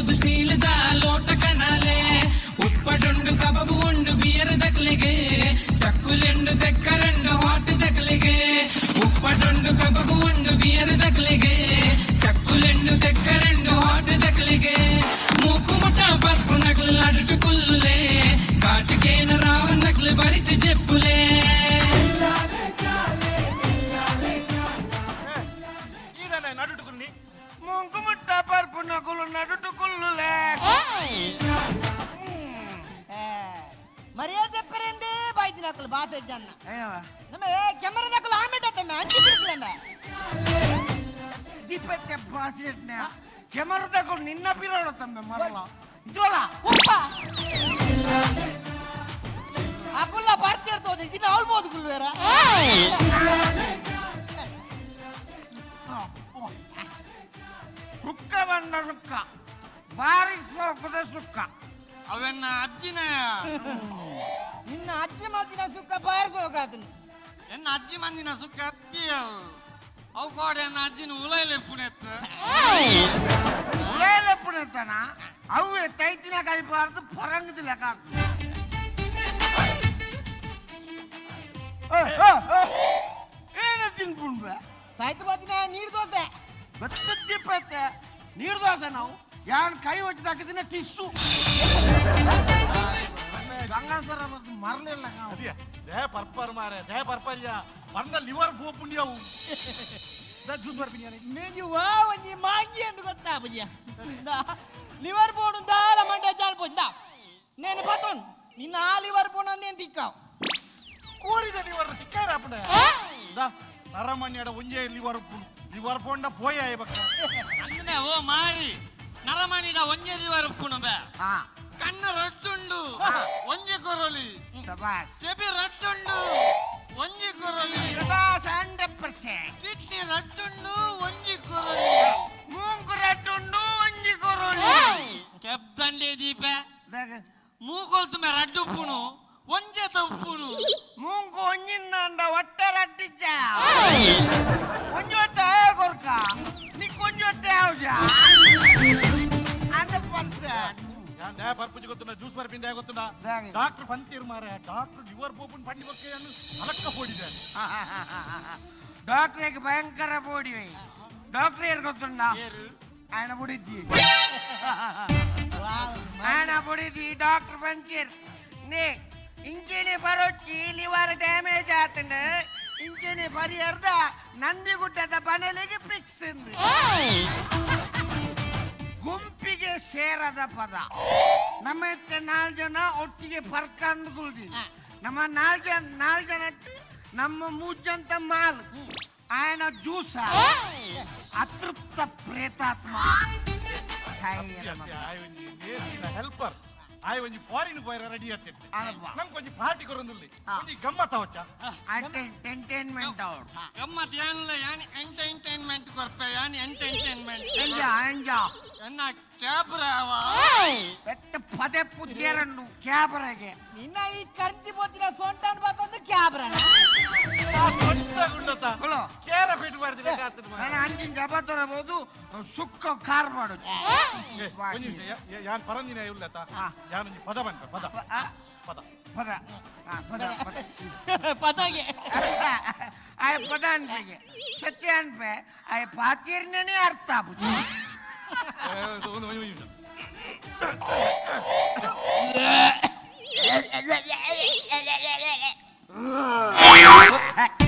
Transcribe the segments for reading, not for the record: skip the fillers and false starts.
ಕುಲ್ಲುದು ಸ್ಟೀಲ್ದ ಲೋಟ ಕನಾಲೆ. ಉಪ್ಪಟುಂಡು, ಕಬಬು ಉಂಡು beer ದಕ್ಲೆಗೆ. ಚಕ್ಕುಲೆಂಡು, ತೆಕ್ಕರಂಡು hot ದಕ್ಲೆಗೆ. ಉಪ್ಪಟುಂಡು, ಕಬಬು ಉಂಡು ಬಿಯರ್ ದಕ್ಲೆಗೆ. ಚಕ್ಕುಲೆಂಡು, ತೆಕ್ಕರಂಡು ಹಾಟ್ ದಕ್ಲೆಗೆ. ಮೂಕು ಮುಟ ಪರ್ಪು ನಕ್ಲು ನಡುಟು ಕುಲ್ಲುಲೆ. ಕಾಟಿಕೇನ ರಾವ ನಕ್ಲು ಬರಿತು ಜೆಪ್ಪುಲೆ. ಈದನೆ ನಡುಟುಕುಲ್ಲಿ. ಮುಂಕು ಮುಟ್ಟ ಪರ್ಪು ನಕುಲು ನಡುಟು ಕುಲ್ಲುಲೆ. ಮರ್ಯಾದೆ ಪೆರೆಂದೇ ಬಾಯ್ದಿನ ನಕಲು ಬಾಸೆ ಜನ. ನಮ್ಮ ಕೆಮರಾ ನಕಲು ಆಮೇಟ ತಮ್ಮ ಅಂಚಿ ತಿರುಗಲೇಂಬ. ದೀಪಕ್ಕೆ ಬಾಸಿಟ್ನ ಕೆಮರದಕುಲು ನಿನ್ನ ಪಿರೋಡ ತಮ್ಮ ಮರಲ ಇಜ್ವಲ. ಉಪ್ಪ ಅಕುಲ್ಲ ಬರ್ತಿರ್ತೋದು ಇಜಿನ ಅವಳ್ಬೋದು ಕುಲ್ವೇರ. ಸುಕ್ಕ ಬಂದ ಸುಕ್ಕ, ಬಾರಿ ಸೋಕದ ಸುಕ್ಕ. ಅವೆನ್ನ ಅಜ್ಜಿನ. ನಿನ್ನ ಅಜ್ಜಿ ಮಾತಿನ ಸುಕ್ಕ ಬಾರಿಸೋಗಾತನು. ಎನ್ನ ಅಜ್ಜಿ ಮಂದಿನ ಸುಕ್ಕ ಅತ್ತಿ ಅವು ಅವು ಕೋಡೆ ಎನ್ನ ಅಜ್ಜಿನ ಉಲೈಲೆ ಪುಣೆತ್. ಉಲೇಲೆಪ್ಪುಣತನ ಅವೇ ತೈತಿನ ಕೈಬಾರ್ದು ಪರಂಗದ ಲೆಕ್ಕ. ಏನು ತಿನ್ಪುಂಡ್ಬೆ? ಸಾಯ್ತು ಬಾತಿನ ನೀರು ದೋಸೆ. ಗೊತ್ತಿಪ್ಪತ್ತೆ ನೀರು ದೋಸೆ. ನಾವು ಯಾನ್ ಕೈ ಹೊಚ್ಚಿದಾಕಿದಿನ ಟಿಸ್ಸು ಗಂಗಾಸರ ಮರಲಿಲ್ಲ. ಅದಿಯ they ಪರ್ಪರ್ ಮಾರೆ, they ಪರ್ಪರ್ಯ ಪಂಡ ಲಿವರ್ ಪೋಪುಂಡಿಯವು ಜ್ಯೂಸ್ ಬರ್ಪಿನಿ. ಮೇಜಿ ವಾ ಒಂಜಿ ಮಾಂಗಿ ಎಂದು ಗೊತ್ತಾ ಬುಜಿಯ. ಲಿವರ್ ಬೋರ್ಡ್ ದಾಲ ಮಂಡ್ಯ ಜಾಲ್ ಪೋಜ್ ನೇನು ಪತೋನ್ ನಿನ್ನ ಆ ಲಿವರ್ ಬೋರ್ಡ್ ಅಂದೇನು ತಿಕ್ಕಾವ್. ಕೋಳಿದ ಲಿವರ್ ತಿಕ್ಕಾರ ಅಪ್ಪಣ ನರಮಣ್ಯಡ ಒಂಜೇ ಲಿವರ್ ಲಿವರ್ ಪೋಂಡ ಪೋಯ ಬಕ್ಕ. ಅಂದನೆ ಓ ಮಾರಿ, ನರಮಣಿಡ ಒಂಜೆ ಲಿವರ್ ಉಪ್ಪುನು ಬೇ. ಹಾ. ಕಣ್ಣು ರಟ್ಟುಂಡು, ಒಂಜಿ ಕೊರೊಲಿ. ಸಬಾಸ್. ಚೆಬಿ ರಟ್ಟುಂಡು, ಒಂಜಿ ಕೊರೊಲಿ. ಸಬಾಸ್, 100%. ಕಿಡ್ನಿ ರಟ್ಟುಂಡು, ಒಂಜಿ ಕೊರೊಲಿ. ಮೂಂಕು ರಟ್ಟುಂಡು, ಒಂಜಿ ಕೊರೋಲಿ. ಕೆಬ್ದಂಡೆ ದೀಪ ಮೂಕೊಲ್ತು ಮೇ ರಡ್ಡು ಉಪ್ಪುನು, ಒಂಜೆ ತಪ್ಪುನು. ಮೂಂಕು ಒಂಜಿಂದ ಒಟ್ಟೆ ರಟ್ಟಿಚ್ಚ ಒಂಜಿ ಒಟ್ಟೆ ಆಯ ಕೊರ್ಕ ನಿಕ್ ಒಂಜಿ ಒಟ್ಟೆ ಆವ್ಜ 100%. ಯಾನ್ they ಪರ್ಪುಜಿ ಗೊತ್ತುಂಡ, ಜ್ಯೂಸ್ ಬರ್ಪಿಂದ ಗೊತ್ತುಂಡ. ದಾಗೆ. ಡಾಕ್ಟರ್ ಪಂತೀರ್ ಮಾರೆ, ಡಾಕ್ಟರ್ ಲಿವರ್ ಪೋಪುನ್ ಪಂಡಿ ಬೊಕ್ಕ ಅಲಕ್ಕ ಪೋಡಿದೆ. ಡಾಕ್ಟ್ರಿಗೆ ಭಯಂಕರ ಬೋಡಿ. ಡಾಕ್ಟರ್ ಏರ್ ಗೊತ್ತುಂಡ? ఆయన ಬುಡಿದ್ದಿ, ఆయన ಬುಡಿದಿ ಡಾಕ್ಟರ್ పంచీర్ ನೇ ಇಂಚೆನೆ ಬರೊಚ್ಚಿ ಲಿವರ್ ಡ್ಯಾಮೇಜ್ ಆತಂಡ ಇಂಚೆನೆ ಪರಿಹರ್ದ ನಂದಿಗುಡ್ಡದ ಬನಲಿಗೆ ಫಿಕ್ಸ್. ಗುಂಪಿಗೆ ಸೇರದ ಪದ. ನಮ್ಮ ಇತ್ತೆ ನಾಲ್ಕು ಜನ ಒಟ್ಟಿಗೆ ಪರ್ಕಂದು ಕುಲ್ದಿ. ನಮ್ಮ ನಾಲ್ಕು ಜನ, ನಾಲ್ಕು ಜನ ನಮ್ಮ ಮೂಜಂತ ಮಾಲ್ ఆయన ಜ್ಯೂಸ ಅತೃಪ್ತ ಪ್ರೇತಾತ್ಮ. ಹೆಲ್ಪರ್ ಆಯ್ ಒಂಜಿ ಫಾರಿನ್ ಪೋಯರ ರೆಡಿ ಆತಿತ್ತೆ. ಅಲ್ವಾ? ನಂಗೆ ಒಂಜಿ ಪಾರ್ಟಿ ಕೊರೊಂದುಲ್ಲಿ, ಒಂಜಿ ಗಮ್ಮತ್ ಅವಚ್ಚ. ಎಂಟರ್ಟೈನ್ಮೆಂಟ್ ಅವ್ರು. ಗಮ್ಮತ್ ಯಾನ್ಲ ಯಾನ್ ಎಂಟರ್ಟೈನ್ಮೆಂಟ್ ಕೊರ್ಪೆ, ಯಾನ್ ಎಂಟರ್ಟೈನ್ಮೆಂಟ್. ಎಂಜಾ ಎಂಜಾ? ಎನ್ನ ಕ್ಯಾಬ್ರಾವ. ಪೆತ್ತ ಪದೆ ಪುದ್ಯರನ್ನು ಕ್ಯಾಬರೆಗೆ. ನಿನ್ನ ಈ ಕರ್ಜಿ ಪೋತಿನ ಸೊಂಟನ್ ಬತ್ತೊಂದು ಕ್ಯಾಬ್ರನ. ಸೊಂಟ ಗುಂಡತ. ಕೊಲೋ. ಕೇರ ಫಿಟ್ ಮಾಡ್ದಿಲ್ಲ. ನಾನು ಅಂಚಿನ ಜಬತರಬಹುದು ಸುಕ್ಕ ಕಾರ್ ಮಾಡೋದು. ಒಂಜಿ ನಿಮಿಷ, ಯಾನ್ ಪರಂದಿನ ಇಲ್ಲತ. ಯಾನ್ ಒಂಜಿ ಪದ ಬಂತ ಪದ. ಪದ. ಪದ ಆ, ಪದ ಪದ. ಪದಾಗೆ. ಆಯ ಪದ ಅನ್ಪೆಗೆ ಸತ್ಯ ಅನ್ಪೆ ಆಯ ಪಾತೀರ್ನೇ ಅರ್ಥ ಆಪುಜಿ. ಏ, ಒಂದು ಒಂದು ನಿಮಿಷ.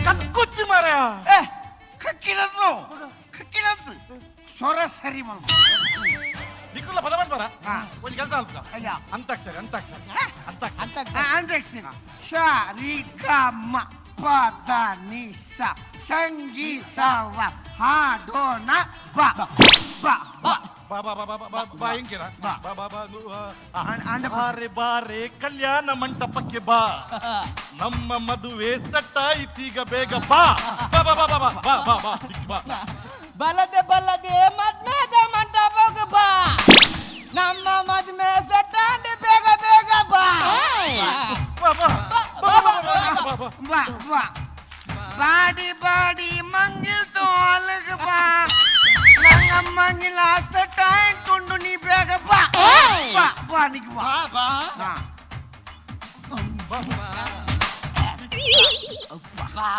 ಕಕ್ಕುಚ್ಚಿ ಮಾರಾಯ. ಏ, ಕಕ್ಕಿಲದ್ದು ಕಕ್ಕಿಲದ್ದು ಸ್ವರ ಸರಿ ಮಲ್ಪ. ನಿಕ್ಕುಲ್ಲ ಪದ ಬಂದ್ಬಾರ. ಹಾ. ಒಂಜಿ ಕೆಲಸ ಅಲ್ಪ. ಅಯ್ಯ. ಅಂತಾಕ್ಷರಿ ಅಂತಾಕ್ಷರಿ ಅಂತಾಕ್ಷರಿ. ಅಂತ. ಅಂತಾಕ್ಷರಿ ಸ ರಿ ಗ ಮ ಪ the ನಿ ಸ ಸಂಗೀತವ ಹಾಡೋಣ ಬ ಬ ಬ. ಬಾ ಬಾ ಬಾ ಬಾ ಬಾ ಬಾ ಹೆಂಗಿರ ಬಾ. ಬಾ ಬಾ ಬಾ ನು, ಆ, ಆ. ಅಂಡ ಬಾರೆ ಬಾರೆ ಕಲ್ಯಾಣ ಮಂಟಪಕ್ಕೆ ಬಾ, ನಮ್ಮ ಮದುವೆ ಸಟ್ಟಾಯಿತೀಗ ಬೇಗ ಬಾ ಬಾ ಬಾ ಬಾ ಬಾ ಬಾ ಬಾ ಬಾ ಬಾ ದಿಕ್ ಬಾ. ಬಲದೆ ಬಲದೆ ಮದ್ಮೆದ ಮಂಟಪಕ್ಕೆ ಬಾ, ನಮ್ಮ ಮದ್ಮೆ ಸೆಟ್ಟಾಂಡಿ ಬೇಗ ಬೇಗ ಬಾ. ಬಾ ಬಾ ಬಾ ಬಾ ಬಾ ಬಾ ಬಾ. ಬಾ ಬಾ ಬಾಡಿ ಬಾಡಿ ಮಂಗಿಲ್ ತೋಲಗ ಬಾ, ನಂಗ ಮಂಗಿಲ ಸಟ್ಟಾಯ್ತುಂಡು ನೀ ಬೇಗ ಬಾ. ನಿಕ್ ಬಾ. ಬಾ ಹಾ. ಬಾ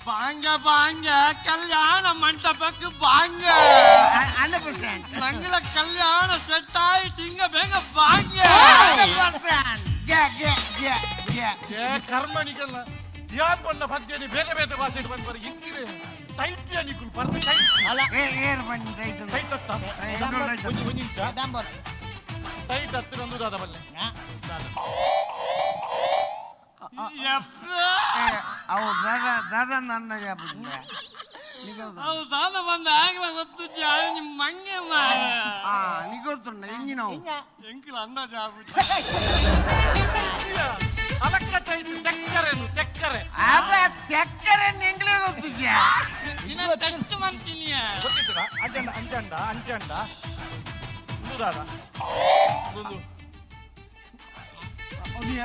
ಬಾಂಗ ಬಾಂಗ ಕಲ್ಯಾಣ ಮಂಟಪಕ್ಕೆ ಬಾಂಗ. 100%. ನಂಗಳ ಕಲ್ಯಾಣ ಸೆಟ್ ಆಯ್ತು, ಹಿಂಗ ಬೇಗ ಬಾಂಗ. 100%. ಗೆ ಗೆ ಗೆ ಗೆ. ಏ ಕರ್ಮಣಿಗೆಲ್ಲ ಯಾನ್ ಬಣ್ಣ ಪದ್ಯನಿ ಬೇರೆ ಬೇರೆ ಭಾಷೆ ಬಂದ್ಬರ ಇಂದಿರೆ ಟೈಟ್ ನಿಕುಲ್ ಬರ್ದು ಟೈಟ್. ಅಲ್ಲ. ಏ ಏರ್ ಬನ್ನಿ ರೈಟ್. ಟೈಟ್ ಅತ್ತ. ಒಂಜಿ ಒಂಜಿ ನಿಮಿಷ. ಟೈಟ್ ಹತ್ತಿರ ಒಂದು ದಾದ ಬಲ್ಲೆ. ಅವು ದಾದ ದಾದ ನನ್ನ ಜಾಬುಂಡೆ. ಅವು ದಾದ ಬಂದ ಆಗ್ಲ ಗೊತ್ತು ಜಾರಿ ನಿಮ್ಮ ಮಂಗೆ ಮಾರ. ಆ ನಿಗೊತ್ತುಂಡ ಇಂಜಿನ ಅವು. ಎಂಕುಲ ಅಂದಾಜು ಆಗ್ಬಿಟ್ಟು. ಅಲಕ್ಕ ಟೈಟ್ ತೆಕ್ಕರೆನು ತೆಕ್ಕರೆ. ಅವ ತೆಕ್ಕರೆ ಎಂಗ್ಲೇ ಗೊತ್ತಿದ್ಯಾ? ನಿನ್ನ ಟೆಸ್ಟ್ ಮಂತೀನಿ. ಗೊತ್ತಿತ್ತದ ಅಂಚಂಡ ಅಂಚಂಡ ಅಂಚಂಡ ಒಂದು ದಾದ ಒಂದು.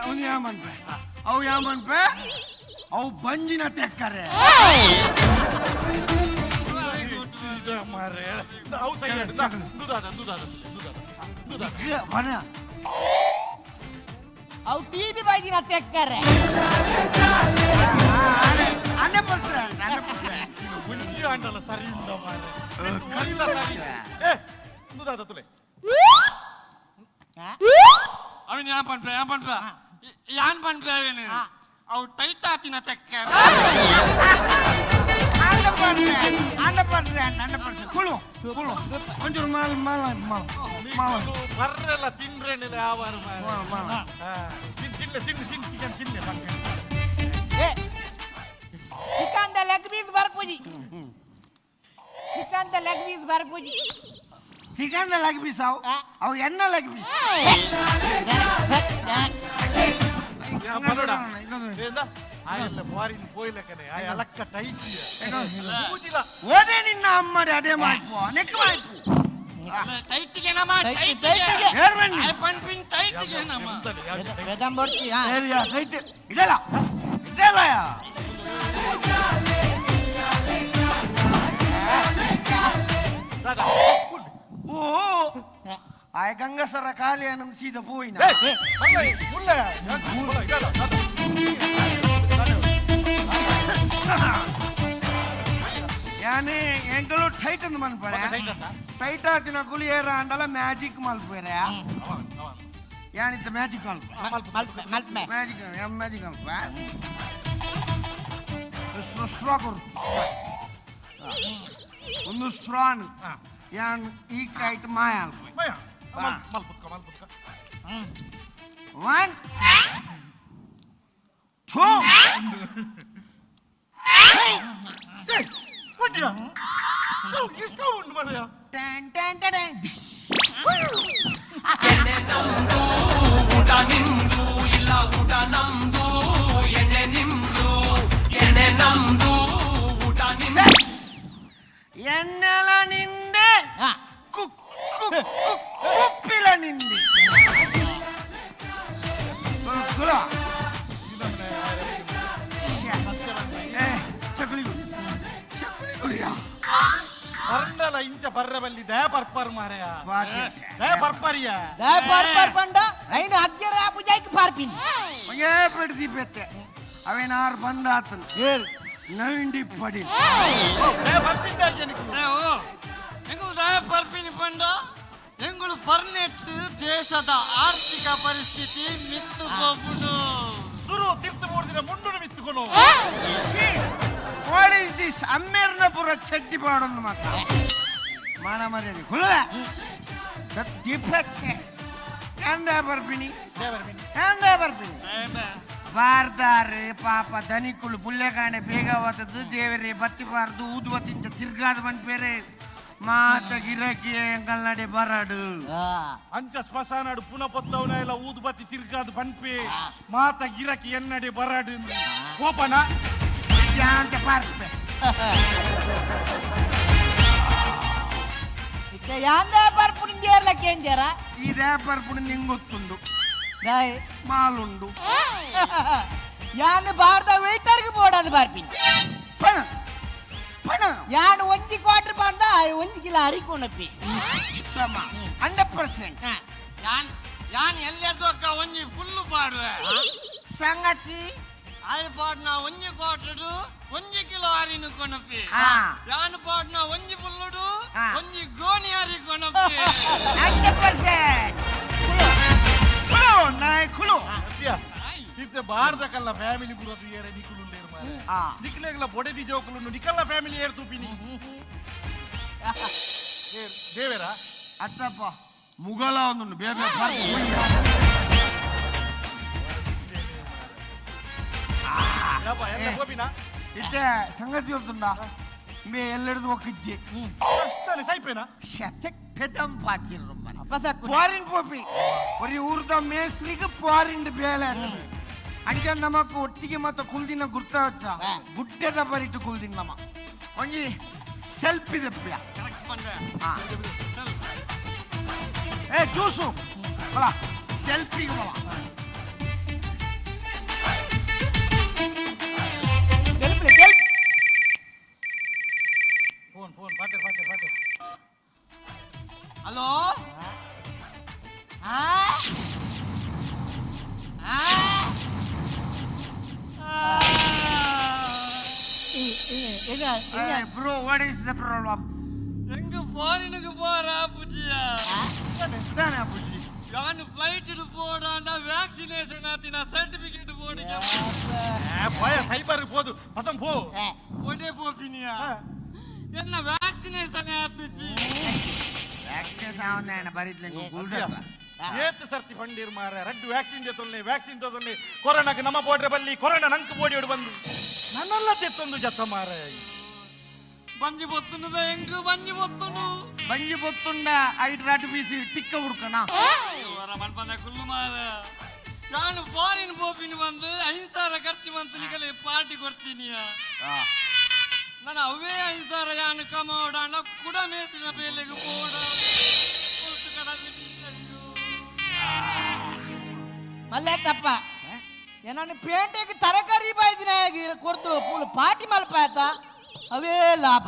ಅವನು ಯಾ ಮನ್ಪೆ, ಅವು ಯಾ ಮನ್ಪೆ, ಅವು ಬಂಜಿನ ತೆಕ್ಕರೆ. ಮಾರ್ರೆ ಅವು ಸೈ ದುದಾದ ದುದಾದ ದುದಾದ ದುದಾದ. ಬನ. ಅವು ಟಿವಿ ಬೈದಿನ ತೆಕ್ಕರೆ. 100% 100%. ಒಂಜಿ ಆಂಡಲ ಸರಿ ಉಂಡ ಮಾರ್ರೆ ಒರಿಲ್ಲ ಸರಿ. ಏ ದುದಾದ ತುಲೆ. ಅವನ್ ಯಾನ್ ಪನ್ಪೆ ಯಾನ್ ಪನ್ಪೆ ಯಾನ್ ಪನ್ಪೆ ಅವನು ಅವು ಟೈಟ್ ಆತಿನ ತೆಕ್ಕರೆ. 100% 100% 100%. ಕುಳು ಕುಳು ಒಂಚೂರು ಮಾಲ್ ಮಾಲ್ ಮಾಲ್ ಮಾಲ್. ಬರ್ರೆಲ್ಲ ತಿನ್ರೇನಿಲ್ಲ ಯಾವಾರು ಮಾರ್ರೆ. Mall mall. ತಿನ್ನೆ ತಿನ್ನೆ ತಿನ್ ಚಿಕನ್ ತಿನ್ನೆ ಪನ್ಪೆ. ಏ chicken the leg piece ಬರ್ಪುಜಿ, chicken the leg piece ಬರ್ಪುಜಿ. Chicken leg piece ಅವು. ಅವು ಎಣ್ಣ ಲೆಗ್ ಪೀಸ್. ಬರೋಡ ಆಯಲ್ಲ ಬಾರಿನ ಪೋಯ್ಲಕನೆ ಆಯ ಅಲಕ್ಕ ಟೈಟ್ ಪೂಜಿಲ. ಓದೇ ನಿನ್ನ ಅಮ್ಮಡೆ ಅದೇ ಮಾಡ್ಪು ನೆಕ್ ಮಾಡ್ಪು. ಟೈಟ್ಗೆ ನಮ್ಮ ಟೈಟ್, ಟೈಟ್ಗೆ. ಟೈಟ್ಗೆ. ಏರ್ ಬನ್ನಿ. ಪನ್ಪಿನ್ ಟೈಟ್ಗೆ ನಮ್ಮ. ವೆದಂ ಬರ್ತಿ. ಏರಿಯಾ ರೈಟ್ ಇದಲ್ಲ ಇದಲ್ಲ. ದಾದಾ. ಓ ಆಯ ಗಂಗಸರ ಕಾಲಿ ನಮ್ ಸೀದಾ ಪೋಯಿನ. ಮುಲ್ಲ ಮುಲ್ಲ. ಯಾನೆ ಎಂಕಲು ಟೈಟ್ ಅಂದ್ ಮನ್ಪಡೆ. ಟೈಟ್ ಆತಿನ ಕುಲಿ ಏರ ಅಂಡಲ ಮ್ಯಾಜಿಕ್ ಮಲ್ಪೇರೆ. ಯಾನಿತ್ತ ಮ್ಯಾಜಿಕ್ ಮಲ್ಪ. ಮಲ್ಪೆ ಮಲ್ಪೆ. ಮ್ಯಾಜಿಕ್ ಯಾನ್ ಮ್ಯಾಜಿಕ್ ಮಲ್ಪ. ಸ್ಟ್ರಾ ಕೊರು ಒಂದು ಸ್ಟ್ರಾನ್ ಯಾನ್ ಈ ಕೈಟ್ ಮಾಯ ಅಲ್ಪ. ಮಲ್ಪುತ್ಕ ಮಲ್ಪುತ್ಕ. 1 2 ಒಡ್ಡಿಯ ಎಷ್ಟು ಉಂಟು ಮಾರ್ರೆ. Ton ton ton. ಎಣ್ಣೆ ನಮ್ದು ಊಟ ನಿಮ್ದು, ಇಲ್ಲ ಊಟ ನಮ್ದು ಎಣ್ಣೆ ನಿಮ್ದು, ಎಣ್ಣೆ ನಮ್ದು ಊಟ ನಿಮ್ದು. ಎನ್ನೆಲ ನಿಂದೆ ಕುಕ್ ಕುಕ್ ಕುಕ್ ಕುಪ್ಪಿಲ ನಿಂದೆ ಕುಲ. ಏ ಚಕಲಿ ಚಕಲಿ ಗುರಿಯಾ. ಪರ್ಣಲ ಇಂಚ ಬರ್ರೆ ಬಲ್ಲಿ ದಯ ಪರ್ಪರ್ ಮಾರೆಯ ದಯ ಪರ್ಪರಿಯ. ದಾಯ ಪಾರ್ ಪಾರ್ ಪಂಡ ಐನ ಅಗ್ಗರ ಪೂಜಾಯ್ಕ್ ಪಾರ್ಪಿನ್. ಮಂಗೆ ಪೆಡ್ದಿ ಪೆತ್ತೆ ಅವೇನಾರು ಬಂದಾತನು ಏರ್ ನವಿಂಡಿ ಪಡಿ. ದಯ ಪರ್ಪಿಂದ ನಿಕ್ಲು. ಎಂಗುಲು ದಾಯ ಪರ್ಪಿನಿ ಪಂಡ ಎಂಗುಲು ಪರ್ನೆಟ್ ದೇಶದ ಆರ್ಥಿಕ ಪರಿಸ್ಥಿತಿ ಮಿತ್ತು ಪೋಪುಂಡು. ಸುರು ತಿರ್ತು ಮೂರು ದಿನ ಮುಂಡುನು ಮಿತ್ತುಕೊನು. What is this? ಅಮ್ಮೇರ್ನ ಪುರ ಚಡ್ಡಿ ಪಾಡೊಂದು ಮಾತ್ರ ಮಾನ ಮರ್ಯಾದೆ ಕುಲ ದಿಪ್ಪಕ್ಕೆ ಎಂದ ಬರ್ಪಿನಿ ಎಂದ ಬರ್ಪಿನಿ ಬಾರ್ದಾರೆ ಪಾಪ ದನಿಕುಲು ಪುಲ್ಲೆಕಾಣೆ ಬೇಗ ಹೋತದ್ದು ದೇವರೇ ಬತ್ತಿ ಬಾರ್ದು ಊದುವತ್ತಿಂಚ ತಿರ್ಗಾದ ಬಂದ್ಪೇರೆ ಮಾತ ಗಿರಕಿ ಎಂಕಲ್ನಡೆ ಬರಡು. ಅಂಚ ಸ್ಮಶಾನಡು ಪುನಃ ಪೊತ್ತವನ ಎಲ್ಲ ಊದುಬತ್ತಿ ತಿರ್ಗಾದ ಬನ್ಪೆ ಮಾತ ಗಿರಕಿ ಎನ್ನಡೆ ಬರಡು ಕೋಪನ. ಯಾಂತ ಪಾರ್ಪೆ. ಇತ್ತೆ ಯಾಂದ ಬರ್ಪುನಿ ದೇರ್ಲ ಕೇಂಜರ. ಈ ರ್ಯಾಪರ್ ಪುಡಿ ನಿಂಗೊತ್ತುಂಡು. ದಾಯ್ ಮಾಲುಂಡು. ಯಾನ್ ಬಾರ್ದ ವೇಟರ್ಗೆ ಬೋಡಾದ ಬರ್ಪಿನಿ. ಪಣ ಪಣ. ಯಾನ್ ಒಂಜಿ ಕ್ವಾರ್ಟರ್ ಪಂಡ ಒಂಜಿ ಕಿಲೋ ಅರಿಕೊಣಪಿ. 100%. ಯಾನ್ ಯಾನ್ ಎಲ್ಲೆರ್ದೊಕ್ಕ ಒಂಜಿ ಫುಲ್ ಪಾಡುವೆ. ಸಂಗತಿ ಆಯ್ ಪಾಡ್ನ ಒಂಜಿ ಕ್ವಾರ್ಟರ್ ಒಂಜಿ ಕಿಲೋ ಅರಿನು ಕೊನಪಿ. ಯಾನ್ ಪಾಡ್ನ ಒಂಜಿ ಫುಲ್ಲುಡು ಒಂಜಿ ಗೋಣಿ ಅರಿ ಕೊನಪಿ. 100% ಖುಲು ನಾಯ್ ಖುಲು. ಇತ್ತೆ ಬಾರ್ದಕಲ್ಲ ಫ್ಯಾಮಿಲಿ ಬುರದು ಏರೆ ನಿಕುಲು ಲೇರು ಮಾರೆ. ನಿಕ್ಲೆಗ್ಲ ಬೊಡೆದಿ ಜೋಕುಲು ನಿಕಲ್ಲ ಫ್ಯಾಮಿಲಿ ಏರ್ ತೂಪಿನಿ. ದೇವೇರಾ ಅತ್ತಪ್ಪ ಮುಗಲ ಒಂದು ಬೇರೆ ಇತ್ತೆ ಸಂಗತಿ ಗೊತ್ತುಂಡ ಮೇ ಎಲ್ಲೆಡ್ದು ಒಕ್ಕಿಜ್ಜಿ ಸೈಪೇನಾ ಫಾರಿನ್ ಪೋಪಿ ಒರಿ ಊರ್ದ ಮೇಸ್ತ್ರಿಗೆ ಫಾರಿನ್ ಬೇಲೆ ಅಂಚ ನಮಕ್ ಒಟ್ಟಿಗೆ ಮತ್ತ ಕುಲ್ದಿನ ಗುರ್ತ ಗುಡ್ಡೆದ ಬರಿಟ್ಟು ಕುಲ್ದಿನ ನಮ ಒಂಜಿ ಸೆಲ್ಫಿ ದೆಪ್ಪಿಯ. ಏ ಜ್ಯೂಸು ಬಲ ಸೆಲ್ಫಿಗೆ ಬಲ. ಫೋನ್ ಫೋನ್ ಪಾತೆ ಪಾತೆ ಪಾತೆ. Hello bro, what is the problem? எங்க ஃபாரினுக்கு போறா புஜியா? தானே புஜி யான் ஃளைட் போடாண்டா வேக்சினேஷன் ஆத்தி நான் சர்டிபிகேட் போடுங்க. போய சைபர் போது பதம் போ. ஒடே போபினியா என்ன வேக்சினேஷன் ஆத்துச்சு? ವ್ಯಾಕ್ಸಿನೇಷನ್ ಆವನ್ನ ಬರಿಟ್ಲೆ ಗುಲ್ದಪ್ಪ. ಏತ್ ಸರ್ತಿ ಫಂಡೀರ್ ಮಾರ ರಡ್ಡು ವ್ಯಾಕ್ಸಿನ್ ಜೊತೊಲ್ಲೆ ವ್ಯಾಕ್ಸಿನ್ ತೊಗೊಲ್ಲೆ ಕೊರೋನಾக்கு ನಮ್ಮ ಪೋಟ್ರೆ ಬಲ್ಲಿ ಕೊರೋನಾ ನಂಕ್ ಬೋಡಿ ಬಂದು ನನ್ನೆಲ್ಲ ತೆತ್ತೊಂದು ಜತ್ತ ಮಾರ. ಬಂಜಿ ಬೊತ್ತುಂಡು ಎಂಗ್ ಬಂಜಿ ಬೊತ್ತುಂಡು ಬಂಜಿ ಬೊತ್ತುಂಡ ಐದು ರಾಟು ಬೀಸಿ ತಿಕ್ಕ ಹುಡ್ಕಣ ಮನ್ಪಂದ ಕುಲ್ಲು ಮಾರ. ನಾನು ಫಾರಿನ್ ಪೋಪಿನ ಬಂದು 5,000 ಖರ್ಚು ಬಂತು ನಿಕಲೆ ಪಾರ್ಟಿ ಕೊಡ್ತೀನಿಯ. ನಾನು ಅವೇ 5,000 ಯಾನು ಕಮೋಡಾಣ ಕುಡ ಮೇಸಿನ ಬೇಲೆಗೆ ಪೋಡ ಮಲ್ಲೇತಪ್ಪ ನಾನು ಪೇಟೆಗೆ ತರಕಾರಿ ಬಾಯ್ದಿನ ಕೊಡ್ತು ಪೂಲು ಪಾರ್ಟಿ ಮಲ್ಪ ಆಯ್ತಾ ಅವೇ ಲಾಭ.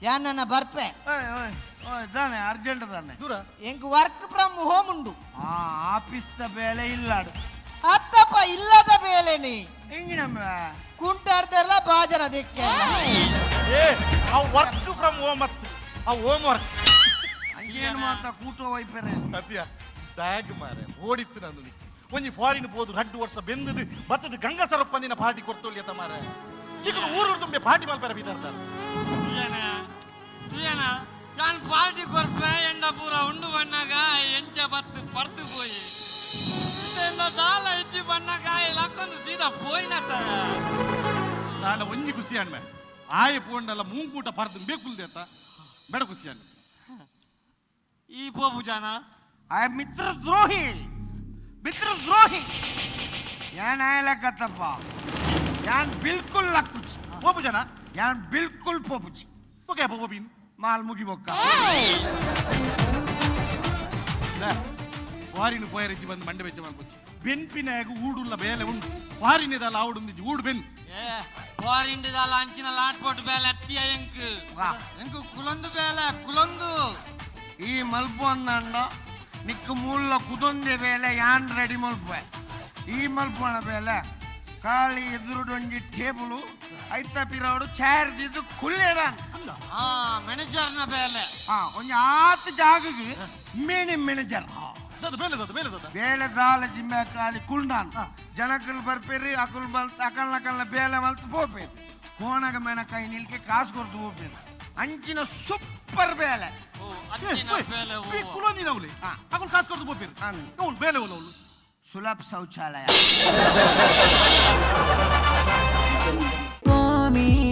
ಯಾನ್ ಬರ್ಪೆ ತಾನೆ ಅರ್ಜೆಂಟ್ ತಾನೆ ದೂರ ಎಂಕ್ ವರ್ಕ್ ಫ್ರಮ್ ಹೋಮ್ ಉಂಡು. ಆಫೀಸ್ ದ ಬೇಲೆ ಇಲ್ಲಾಡು ಅತ್ತಪ್ಪ ಇಲ್ಲದ ಬೇಲೆ ನೀ ಹೆಂಗಿ ನಮ್ಮ ಕುಂಟಾಡ್ತಾರಲ್ಲ ಬಾಜನ ಅದಕ್ಕೆ. ಏ ಆ ವರ್ಕ್ ಫ್ರಮ್ ಹೋಮ್ ಅತ್ತು ಆ ಹೋಮ್ ವರ್ಕ್ ಏನು ಮಾತ ಕೂಟೋ ವೈಪರೆ ಸತ್ಯ ದಾಗ್ ಮಾರೆ ಓಡಿತ್ತು ನಂದು ಒಂಜಿ ಫಾರಿನ್ ಪೋದು ರಡ್ಡು ವರ್ಷ ಬೆಂದದು ಬತ್ತದ ಗಂಗಾ ಸರಪ್ಪಂದಿನ ಪಾರ್ಟಿ ಕೊಡ್ತೊಳ್ಳಿ ಅತ್ತ ಮಾರೆ. ಈಗ ಊರು ತುಂಬೆ ಪಾರ್ಟಿ ಮಲ್ಪರ ಬೀದರ್ತಾರೆ. ನಾನು ಪಾರ್ಟಿ ಕೊರ್ಪೆ ಎಂಡ ಪೂರ ಉಂಡು ಬಣ್ಣಾಗ ಎಂಚ ಬತ್ತು ಪರ್ತು ಪೋಯಿ ದಾಲ ಹೆಚ್ಚು ಬಣ್ಣಾಗ ಲಕ್ಕೊಂದು ಸೀದಾ ಪೋಯಿನತ್ತ. ನಾನು ಒಂಜಿ ಖುಷಿ ಅಣ್ಣ ಆಯ ಪೋಂಡಲ್ಲ ಮೂಂಕೂಟ ಪರ್ದು ಬೇಕುಲ್ದೇತ ಬೇಡ ಖುಷಿ ಅಣ್ಣ. ಈ ಪೋಪು ಜನ ಆ ಮಿತ್ರ ದ್ರೋಹಿ ಮಿತ್ರ ದ್ರೋಹಿ ಯಾನ್ ಆಯಲಕತ್ತಪ್ಪ ಯಾನ್ ಬಿಲ್ಕುಲ್ ಲಕ್ಕುಚಿ ಪೋಪು ಜನ ಯಾನ್ ಬಿಲ್ಕುಲ್ ಪೋಪುಚಿ. ಓಕೆ ಪೋಪೀನ್ ಮಾಲ್ ಮುಗಿಬೊಕ್ಕ ಫಾರಿನ್ ಪೋಯರಿಜ್ಜಿ ಬಂದು ಮಂಡೆ ಬೆಚ್ಚ ಮಲ್ಪೊಚ್ಚಿ ಬೆನ್ಪಿನಾಗ ಊಡುಲ್ಲ ಬೇಲೆ ಉಂಡು ಫಾರಿನ್ ಆವುಡುಂದಿಜ್ಜಿ ಊಡು ಬೆನ್. ಏ ಫಾರಿನ್ ದಾಲ ಅಂಚಿನ ಲಾಟ್ ಪೋಟ್ ಬೇಲೆ ಅತ್ತಿಯ ಎಂಕ್ ಎಂಕ್ ಕುಲೊಂದು ಬೇಲೆ ಕುಲೊಂದು. ಈ ಮಲ್ಪು ಅಂದಂಡ ನಿಕ್ಕು ಮೂಲ ಕುದೊಂದೆ ಬೇಲೆ ಯಾನ್ ರೆಡಿ ಮಲ್ಪುವೆ. ಈ ಮಲ್ಪುವನ ಬೇಲೆ ಖಾಲಿ ಎದುರುಡೊಂಜಿ ಟೇಬಲು ಐತ ಪಿರೋಡು ಚೇರ್ ದಿದ್ದು ಕುಲ್ಲೇಡಾನ್. ಆ ಮ್ಯಾನೇಜರ್ನ ಬೇಲೆ ಒಂಜಿ ಆತ ಜಾಗಗೆ ಮೇನೆ ಮ್ಯಾನೇಜರ್ ಬೇಲೆ ದದ ಬೇಲೆ ದದ ಬೇಲೆ ದಾಲ ಜಿಮ್ಮೆ ಖಾಲಿ ಕುಲ್ಡಾನ್ ಜನಕಲ್ ಬರ್ಪೇರಿ ಅಕುಲ್ ಮಲ್ತ್ ಅಕಲ್ನ ಕಲ್ನ ಬೇಲೆ ಮಲ್ತ್ ಪೋಪೇರು ಕೋಣಗ ಮೇನ ಕೈ ನಿಲ್ಕೆ ಕಾಸು ಕೊಡ್ತು ಪೋಪೇರು ಅಂಚಿನ ಸೂಪರ್ ಬೇಲೆ. ಓ ಅಂಚಿನ ಬೇಲೆ ಓ ಕುಲೊಂದಿನವುಲೆ ಅಕುಲ್ ಕಾಸು ಕೊಡ್ತು ಪೋಪೇರು ಅವ್ಲು ಬೇಲೆ ಓಲ ಅವ್ಲು ಸುಲಭ ಶೌಚಾಲಯ. Mommy.